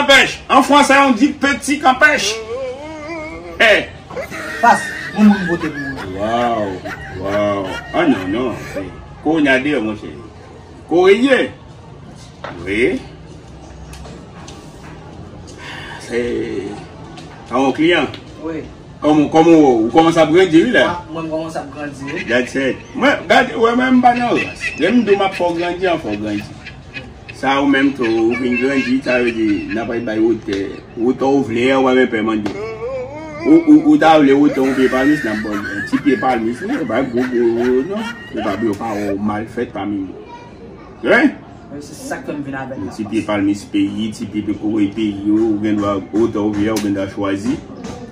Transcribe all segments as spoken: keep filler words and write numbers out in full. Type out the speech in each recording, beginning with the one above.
Pèch. An fransè, on di petit qu'empêche. Hey. Pas, bon moun vote pou ou. Waw, waw. Ah non, non. Konya de, monchè. Koreye. Wi. Se. Sa yon kliyan. Wi. Kòman, kòman ou, ou kòmanse ap grandi, wi, la? Ah, mwen, m kòmanse ap grandi, wi. That's it. Mwen, gade, wè, mwen, m pa nan ras. Lè m di w m ap fè w grandi, an fè w grandi. Sa ou menm tou, ou vin grandi, sa vle di, n ap al bay wotè. Wotè ou vle a, ou pa menm pè mande. Ou, ou, ou ta vle wotè yon pye palmis, n ap ba w ti pye palmis, wi, pa gwo, gwo, gwo, non. Ou pa, yo pa wè w mal fèt pami nou. Wi? Wi, se sa k fè m vin avèk la. Ti pye palmis peyi, ti pye kokoye peyi yo, ou gen dwa wotè ou vle a, ou gen dwa chwazi.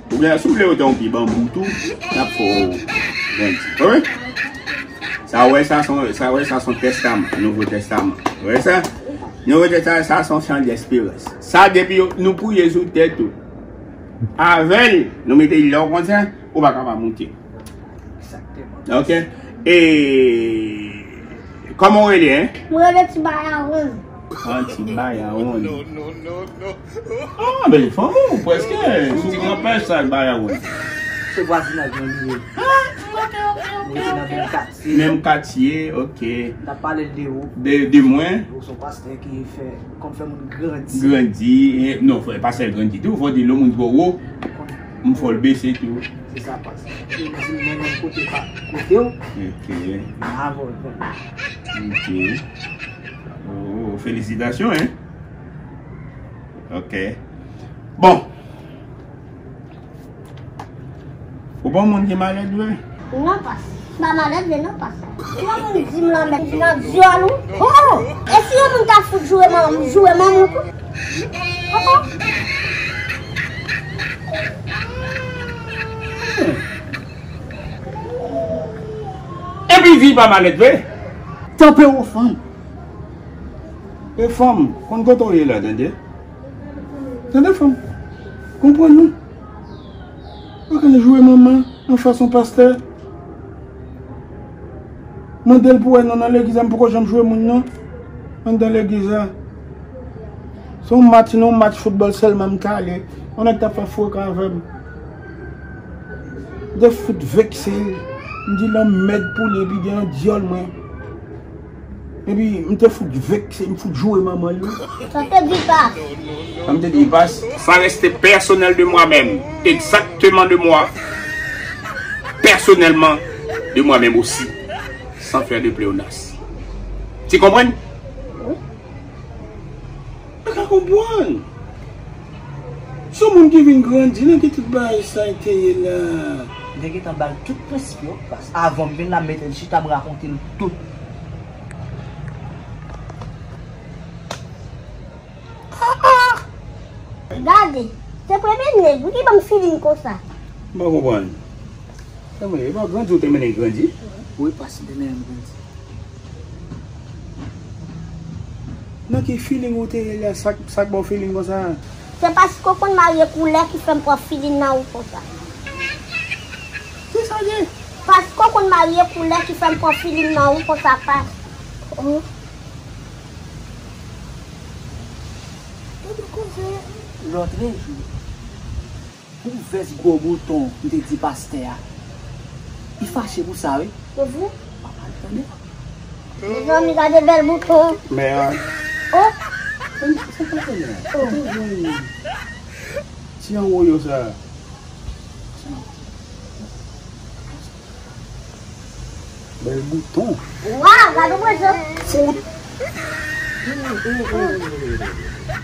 Ou gen, si w vle wotè yon pye banbou tou, n ap fè w grandi. Wi? Sa wè, sa son, sa wè, sa son tèstaman, Nouvo Tèstaman. Wè sa? Nouvo Tèstaman, sa son chan desperans. Sa depi yo, nou priye sou tèt ou. Avè l, nou mete l la konsa, ou pa ka pa moute. Egzakteman. Ok. E kòman w rele, en? Mwen rele Ti Bayawon. Ah, Ti Bayawon. Ah, bèl fanm ou, prèske. Ti granpè sa, Bayawon. Se vwazinaj mwen li ye. Ah, ok, ok, ok. Nou rete nan menm katye. Menm katye, ok. N ap pale de ou. De, de mwen? Ou se yon pastè ki fè, konn fè moun grandi. Grandi, e, non, fò, pastè grandi tou, fò di lè moun twò wo, m fè l bese tou. Se sa, pastè. E di m menm kote pa, kote w. Ok. Bravo. Ok. Oh, felisitasyon, en. Ok. Bon. Ou pa moun ki malèt vre? Non, pas. M pa malèt vre, non, pas. Si yon moun di m lanmèd, m nan dyòl ou. Oh! E si yon moun ta fout joure manman m, joure manman w tou? Oh, oh. Epi di pa malèt vre? Tanpe ou fanm. E fanm, konn kote w ye la, tande? Tande fanm. Konprann nou. Ou konn joure manman an fas yon pastè. Mande l pou wè non nan legliz la, m poko janm joure moun non. Anndan legliz la. Se yon match, non, yon match foutbòl sèlman m t ale. Yon nèg t ap fè frekan avè m. M te fout vekse l. M di lanmèd pou li epi gen yon dyòl mwen. Epi m te fout vekse, m fout joure manman l wi. Sa te di pas. Sa m te di pas. Ça reste personnel de moi-même, exactement de moi, personnellement de moi-même aussi, sans faire de pléonasme. Tu comprends? Wi. Mwen ka konprann. Se yon moun ki vin grandi nan ki tout bagay sa te ye la. M te gentan ba l tout prensip yo, pas avan m vin la, m mete l chita, m rakonte l tout. Gade, se premye nèg wi ki ban m feeling konsa. M pa konprann. Sa mwen, e pa grandi ou te mennen l grandi? Wi, pas m te mennen l grandi. Nan ki feeling ou te ye la, sa k, sa k ba w feeling konsa? Se paske w konn marye koulè ki fè m pran feeling nan ou konsa. Kisa l ye? Paske w konn marye koulè ki fè m pran feeling nan ou konsa, pas. Oh. Gade koze. Lòtrejou. Pou vès gwo bouton m te di pastè a. Li fache pou sa wi. Se vre? Papa l tande. Mezanmi, gade bèl bouton. Mè a. Oh. Sa, sa pa tande. Oh. Ou te jwenn ti anwo yo sa. Bèl bouton. Waw, gade mwen jan. Fout.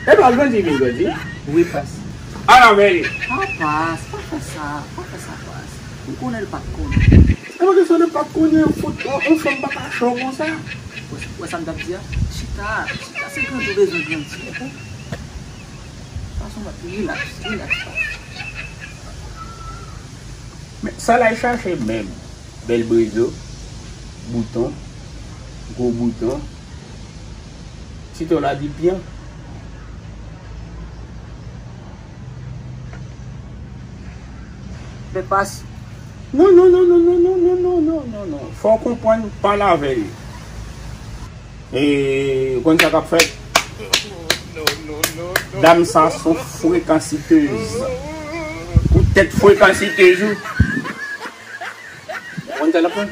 E pa grandi, vin grandi. Wi, pas. Ala vèlè. Pa pas, pa fè sa, pa fè sa, pas. M konnen l pa t konnen. E pa kesyon de pa t konnen, fout, on, on fanm pa ka cho konsa. Wè, wè sa m t ap di a? Chita, chita, se grandi w bezwen grandi, oke? Fason, rilaks, rilaks, pas. Men sa l al chache menm? Bèl brezo, bouton, gwo bouton. Tito la di pyan. Pepas. Non, non, non. Fò w konprann, pale avè l. E, ou konn sa k ap fèt? Non, non, non, non. Dam sa se yon frekansitèz. Poutèt frekansitèz ou. Konn sa l ap fè?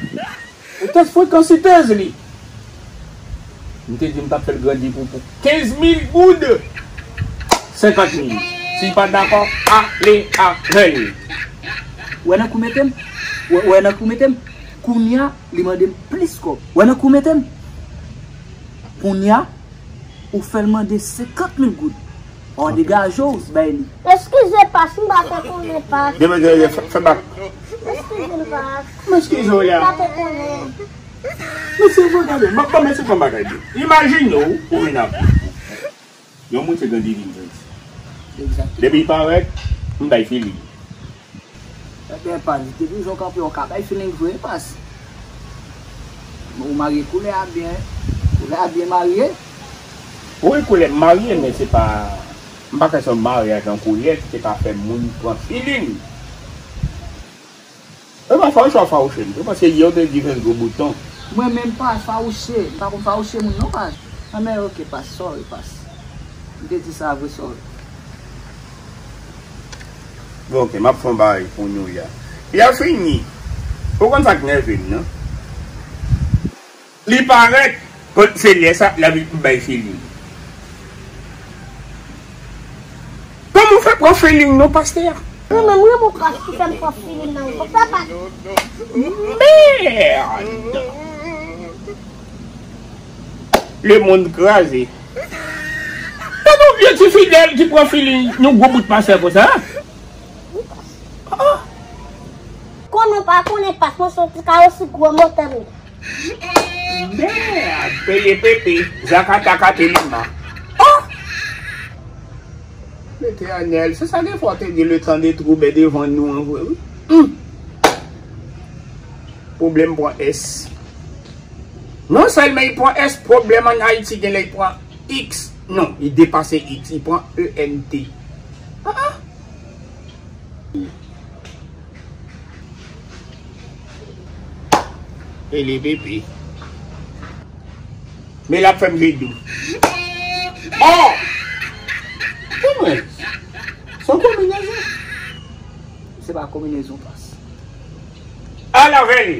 Poutèt frekansitèz li. M te di m t ap fè l grandi pou, pou kenz mil goud. Senkant mil. Si l pa dakò, ale avè l. Ou wè nan kou mete m? Ou wè, ou wè nan kou mete m? Kounye a, li mande m plis kòb. Ou wè nan kou mete m? Kounye a, ou fè l mande senkant mil goud. Ò, degaje w, bay li. Eskize, pas, m pa te konnen, pas. Demen, demen, fè, fè bak. Eskize m, pas. M eskize w la. M pa te konnen. Mesye, gade, m ap, mesye, fè m bagay di. Imajine w, ou vin ap. Yon moun se grandi vin grandi. Egzakteman. Depi l parèt, m bay feeling. Ebyen, pas, depi jan w kanpe, w ka bay feeling vre, pas. Ou marye koulè a byen, koulè a byen marye. Wi, koulè m marye, men se pa, m pa kwè se yon maryaj an koulè ki te ka fè moun pran feeling. E pa fawouche w ap fawouche m tou, paske yè w te di Venn gwo bouton. Mwen menm pa fawouche, m pa konn fawouche moun non, pas. Anben, ok, pas, sorry, pas. M te di sa vre, sorry. Bon, ok, m ap fè yon bagay pou nou ya. Li ap fini. Ou konn sa k nève m, non? Li parèt, se lè sa, l ap vin pou bay feeling. Kòman w fè pran feeling non, pastè a? Mwen menm, wi, mon pas ki fè m pran feeling nan ou. Papa. Mèd! Lemonn kraze. Gade yon vye ti fidèl ki pran feeling yon gwo bout pastè konsa. Ah! Konnen w pa konnen, pas, mwen se yon ti kawosi gwo motè m ye. Mèd! Pele pepe, zakataka telima. Oh! Letènèl, se sa defwa w te di, le tan de twoub devan nou an vre, wi. Hum! Pwoblèm pran S. Non sèlman li pran S, pwoblèm ann Ayiti genlè li pran X. Non, li depase X, li pran E N T. Ah, ah. Pele pepe. Men l ap fè m vin dou. Oh! Kòman? Se yon konbinezon. Se pa konbinezon, pas. Al avè l!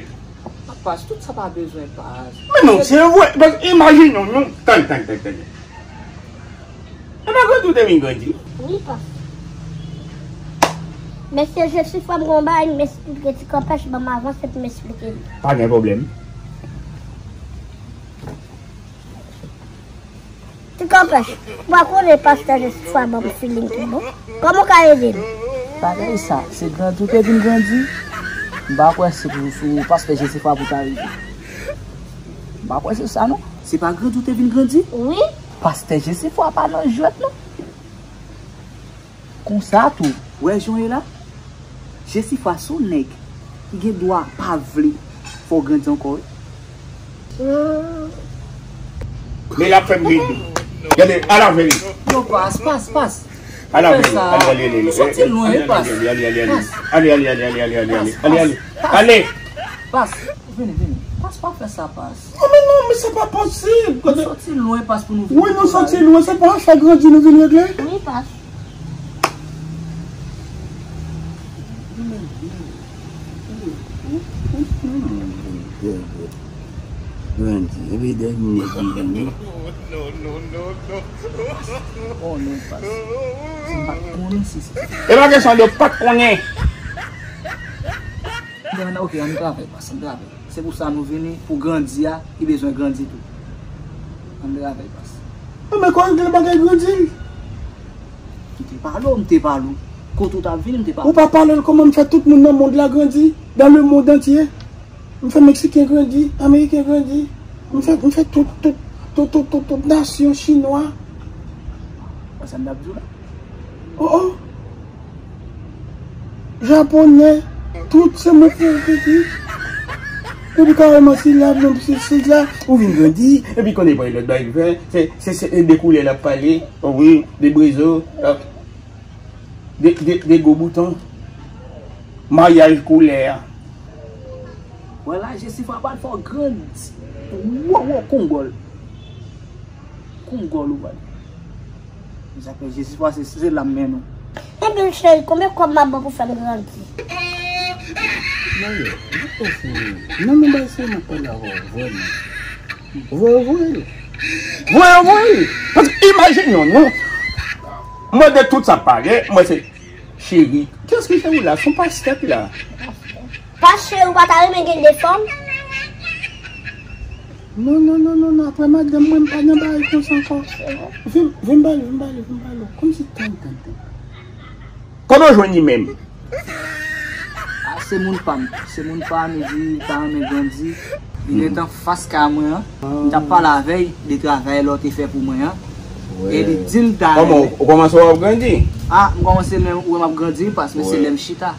Pas, tout sa pa bezwen, pas. Men non, se vre. Pas, imajine w, non. Tann, tann, tann, tann. E pa grandi w te vin grandi? Wi, pas. Mesye Jesifwa, m gon bagay m esplike, ti kanpèch ban m avanse pou m esplike li. Pa gen pwoblèm. Ti kanpèch, ou pa konnen pastè Jesifwa ban m feeling tou bon? Kòman w ka ede m? Bagay sa, se grandi w te vin grandi? M pa kwè se pou, sou pastè Jesifwa pou ta rive. M pa kwè se sa non. Se pa grandi w te vin grandi? Wi. Pastè Jesifwa pa nan jwèt non. Konsa tou. Wè jan w ye la? Jesifwa se yon nèg ki gen dwa pa vle fè w grandi ankò wi. Men l ap fè m ri tou. Gade, al avè li. Yo, pas, pas, pas. Al avè li. Fè sa. Ale, ale, ale, ale. Soti lwen, pas. Ale, ale, ale, ale, ale, ale, ale, ale, ale, ale, ale, ale, ale, ale, ale, ale, ale. Pas. Vini, vini. Pas, pa fè sa, pas. Non, men non, men se pa posib. Nou soti lwen, pas, pou nou vini. Wi, nou soti lwen, se pa afè grandi nou vin regle. Wi, pas. Grandi, epi dènye ki vini. Oh non, pas. Si m pa t konnen, si se. E pa kesyon de pa t konnen. Bon, ok, ann travay, pas, ann travay. Se pou sa nou vini, pou grandi a, ki bezwen grandi tou. Ann travay, pas. Nan men kò regle bagay grandi. M te pale w, m te pale w. Kote w t ap vini, m te pale w. Ou pa pale l kòman m fè tout moun nan mond la grandi, dans le monde entier. M fè Meksiken grandi, Ameriken grandi. M fè, m fè tout, tout, tout nasyon chinwa. Wè sa m t ap di w la? Oh, oh. Japonè, tout se moun ki, ki, ki. Epi kareman sila, menm si, sila, ou vin grandi, epi konnen pa lòt bagay fè, se, se, se de koulè l ap pale, oh wi, de brezo, ah, de, de, de gwo bouton, maryaj koulè a. Wè la, Jesifwa pral fè w grandi. Wo, wo, kongòl. Kongòl ou pral. Sa fè Jezi pase se la m mennen w. Ebyen cheri, konbyen kòb m ap ban pou fè m grandi? Mayo, m ap pase. Non, non, bay serye, m ap pale avè w, vrèman. Voye, voye. Voye, voye. Paske imajine w, non. Mwen de tout sa pale, mwen se cheri. Kiyès ki cheri w la? Se yon pastè ki la. Pa cheri, ou pa ta renmen gen de fanm? Non, non, non, non, non. Apre madanm mwen, m pa nan bagay konsa ankò. Vin, vin ba li, vin ba li, vin ba li. Kòmsi tann, tann, tann. Kòman w jwenn li menm? Ah, se moun pa m. Se moun pa m, li di li ta renmen grandi. Li ret anfas kay mwen an. M t ap pale avè l de travay lè w te fè pou mwen an. E li di m ta renmen. Kòman, ou kòmanse wè w ap grandi? Ah, m kòmanse menm wè m ap grandi, paske se lè m chita.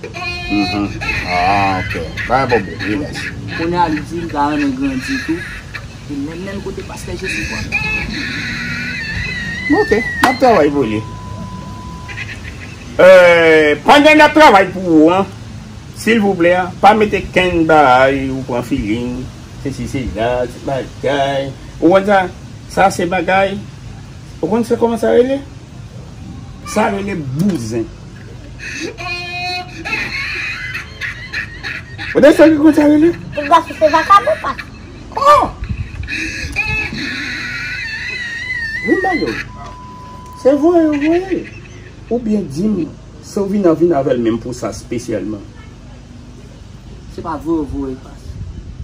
Mhm. Ah, ok. Pa gen pwoblèm, wi, mèsi. Kounye a, li di m ta renmen grandi tou. E menm, menm kote pastè Jezi pran. Ok, n ap travay pou li. Euh, pandan n ap travay pou ou an, silvouplè, pa mete kenn bagay ou pran feeling, sesi, sela, ti bagay. Ou konn sa? Sa se bagay. Ou konn se kòman sa rele? Sa rele bouzen. Ou te sèvi konn sa rele? Tout gason se vakabon, pa. Oh! Vin ba yo. Se voye yo voye. Oubyen di m, si w vin an vin avè l menm pou sa espesyalman. Se pa voye, voye, pas.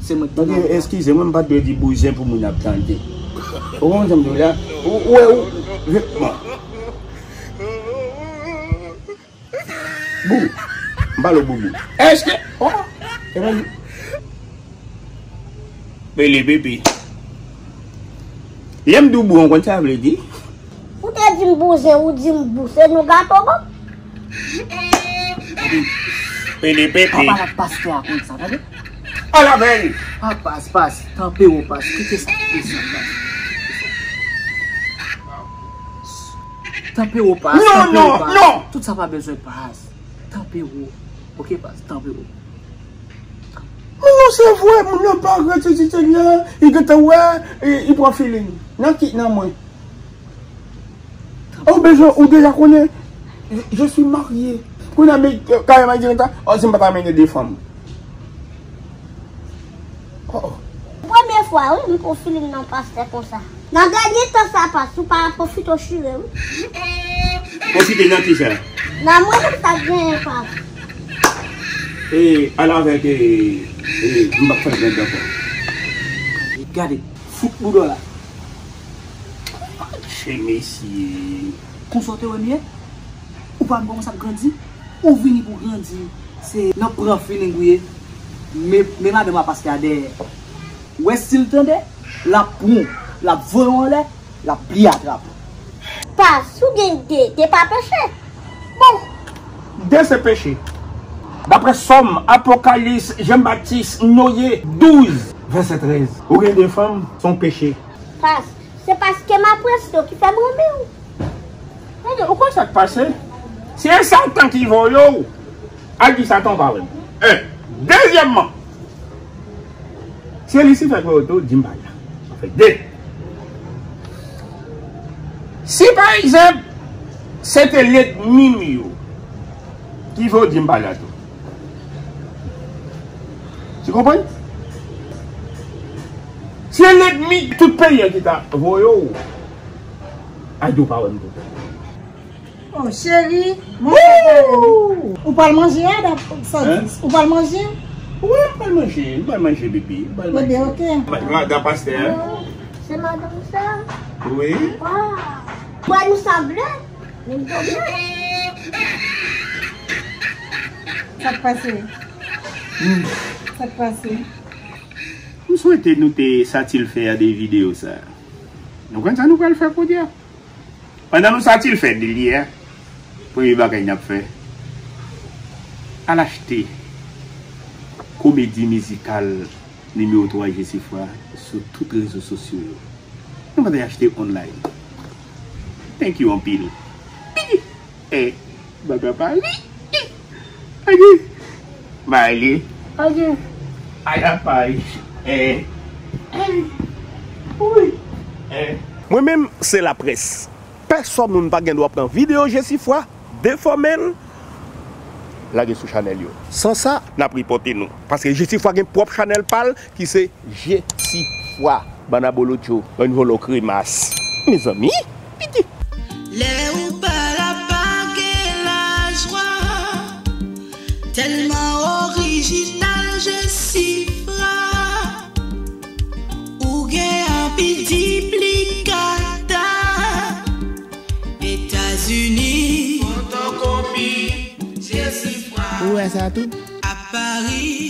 Se mwen ki te nan. Eskize mwen, m pa t dwe di bouzen pou moun ap tande. Ou konn sa m di w la? Ou, ou wè, ou, bon. Bou. M pale w boubou. Èske, oh, e pa li. Pele pepe. Lè m di w bou, ou konn sa vle di? Ou te di m bouzen, ou di m bou. Se nou gato bon? Pele pepe. Pa pale ak pastè a konsa, tande? Al avè l. Pa, pas, pas. Tanpere w, pas. Kite sa, kite sa, pas. Tanpere w, pas. Non, tanpere w, non, pas. Non. Tout sa pa bezwen pas. Tanpere w. Ok, pas. Tanpere w. Moun nan se vre, moun nan pa gratitid li, li gentan wè, li, li pran feeling. Nan ki, nan mwen. Ou bezwen, ou deja konnen, je, je suis marié. Kounye a, men, kareman di konsa, oh, si m pa ta mennen de fanm. Oh, oh. Premye fwa, wi, m pran feeling nan pastè konsa. Nan dènye tan sa, pas, ou pa pwofite w chire, wi. Pwofite nan ki sa? Nan mwen menm sa k genyen, pas. E, al avèk, e, e, m p ap fè grann ankò. Gade, fout boudò la. Che mesye. Konsa w te wè m ye? Ou pa wè m kòmanse ap grandi? Ou vini pou grandi. Se nan pran feeling ou ye. Men, men madanm a pastè a dèyè. Ou wè si l tande, l ap pran w, l ap voye w anlè, l ap bliye atrap ou. Pas, si w gen de, de pa peche. Bon, de se peche. Daprè Sòm, Apokalis, Jan Batis, Noye, douz, vèsè trèz. Ou gen de fanm, se yon peche. Pas, se paske m apresye w ki fè m renmen w. Gade, ou konn sa k pase? Si e Satan ki voye w, al di Satan w pa renmen m. En. Dezyèmman, si e Lisifè k voye w tou, di m pa la. Sa fè de. Si, pa egzanp, se te lènmi m yo ki voye w, di m pa la tou. Tu konprann? Se lènmi tout peyi an ki ta voye w. Ay, di w pa wè m tou. Oh, cheri, manje. Ou pral manje a, da, sa di. Ou pral manje? Wi, m pral manje, m pral manje, bebe, m pral manje. Bebe, ok. Madan pastè. Oh, se madanm sa? Wi. Waw. Wè nou sanble. Sa k pase? Sa k pase? M swete nou te satisfè de videyo sa. Nou konn sa nou pral fè kounye a? Pandan nou satisfè de li a, premye bagay n ap fè, al achte komedi mizikal nimewo twa Jesifra sou tout rezo sosyo yo. Nou mande achte online. Thank you anpil. Eh, bagay pa li. Agi. Ba li. Agi. Ay, apa, eh. Ay. Wi. Eh. Mwen menm, se laprès. Pèsòn moun pa gen dwa pran videyo Jesifwa, defòme l, lage sou chanèl yo. San sa, n ap ripòte nou. Paske Jesifwa gen pwòp chanèl pa l ki se Jesifwa. Bann abolotcho, bann vòlò kremas. Mezanmi, piti. Lè ou pa la pa gen lajwa. Tèlman orijinal Jesifwa. Ou gen anpil diplikata. Etazini. Fotokopi Jesifwa. Ou wè sa tou? A Paris.